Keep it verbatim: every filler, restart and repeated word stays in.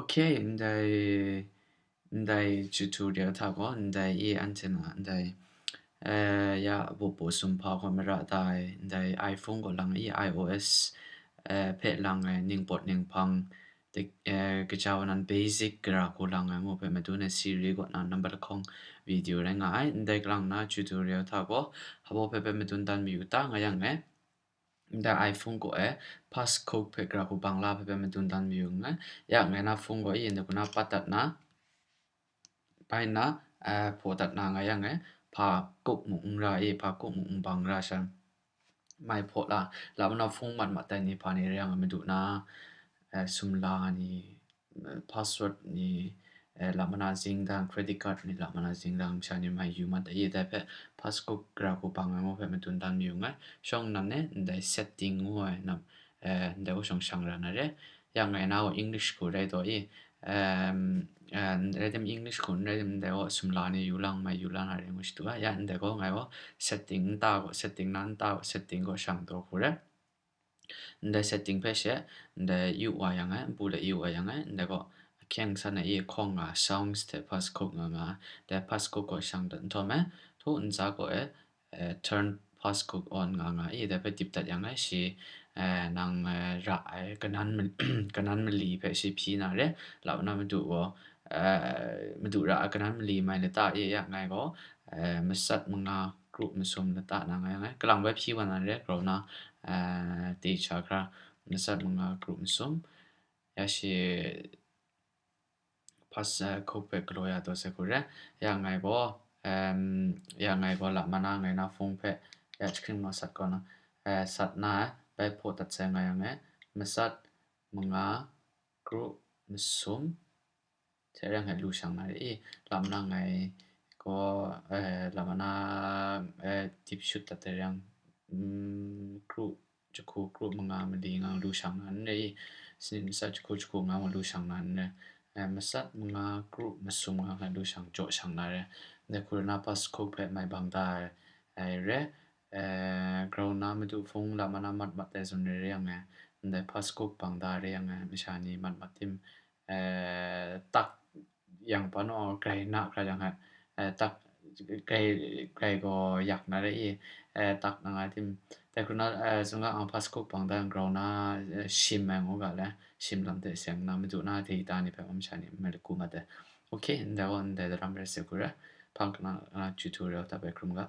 Okay, ndai, ndai tutorial hta gaw, ndai e anhte na, ndai, eh, ya, bu bu sum hpa gaw mara da ai, ndai iPhone gaw lang i, iOS, eh, hpe lang ai, ningpawt ninghpang, de, eh, kaja wa nan basic gara hku lang ai ngu hpe madun ai Siri kaw na number lahkawng video rai nga ai. Ndai kalang na tutorial hta gaw, hpa hpe hpe madun dan mayu ta nga yang e. Ndai iPhone kaw e, passcode hpe gara hku bang la hpe hpe madun dan mayu nngai. Ya, ngai na phone gaw i, ndai hku na pat dat na, bai na, eh, hpaw dat na nga yang e, hpa kup muk n ra i, hpa kup muk n bang ra sha, mai hpaw la, la ma na phone mat mat tai ni hpa ni rai yang e, madu na, eh, sumla ni, eh, password ni, eh, la ma na zing dan, credit card ni la ma na zing dan, masha ni mai yu mat ai, dai hpe passcode gara hku bang ai ngu hpe madun dan mayu nngai. Shawng nnan e, ndai setting ngu ai nap, eh, ndai gaw shawng shang ra na re. Ya ngai na gaw English hku rai taw i, em, eh, n rai tim English hku n rai tim, ndai gaw sumla ni yu lang mai yu la na re ngu shadu ai. Ya ndai gaw ngai gaw setting nta gaw, setting na nta gaw, setting gaw shang taw hku re. Ndai setting hpe she, ndai yu wa yang e, npu de yu wa yang e, ndai gaw ahkyeng san ai i hkawng nga, sounds hte passcode nga nga, dai passcode gaw shang dat nhtawm e, htu ntsa gaw e, eh, turn passcode on nga nga i, dai hpe dip dat yang e, shi, eh, nang, eh, ra ai kanan ma-, kanan mali hpe shi hpyi na re, la na madu gaw, eh, madu ra ai kanan mali mai lata i, ya ngai gaw, eh, masat manga kru masum lata na nga yang e, kalang bai hpyi wa na re, grau na, eh, te cha hkra, masat manga kru masum, ya shi pas, eh, hku hpe galaw ya taw sai hku re, ya ngai gaw, em, ya ngai gaw la ma na ngai na phone hpe, ya jahkring masat kaw na, eh, sat na, bai hpaw dat sai nga yang e, masat manga kru masum, hte rang ai lu shang na re i, la ma na ngai gaw, eh, la ma na, eh, dip shut dat ai rang, mm, kru jahku kru manga mali nga lu shang na n re i, sini masat jahku jahku nga ma lu shang na n re, eh, masat manga kru masum nga nga lu shang jaw shang na re, ndai hku na passcode hpe mai bang da ai re, eh, grau na madu phone la ma na mat mat ai zawn re re yang e, ndai passcode bang da re yang e, masha ni mat mat tim, eh, tak yang pa naw grai na hkra yang e, eh, tak grai, grai gaw yak na re i, eh, tak na nga tim, dai hku na, eh, zunga ang passcode bang da yang grau na, eh, shim ai ngu ga le, shim lam hte seng na madu na data ni hpe masha ni mai lagu mat ai. Okay, ndai gaw ndai daram rai sai hku re, hpang kana, ah, tutorial hta bai hkrum ga.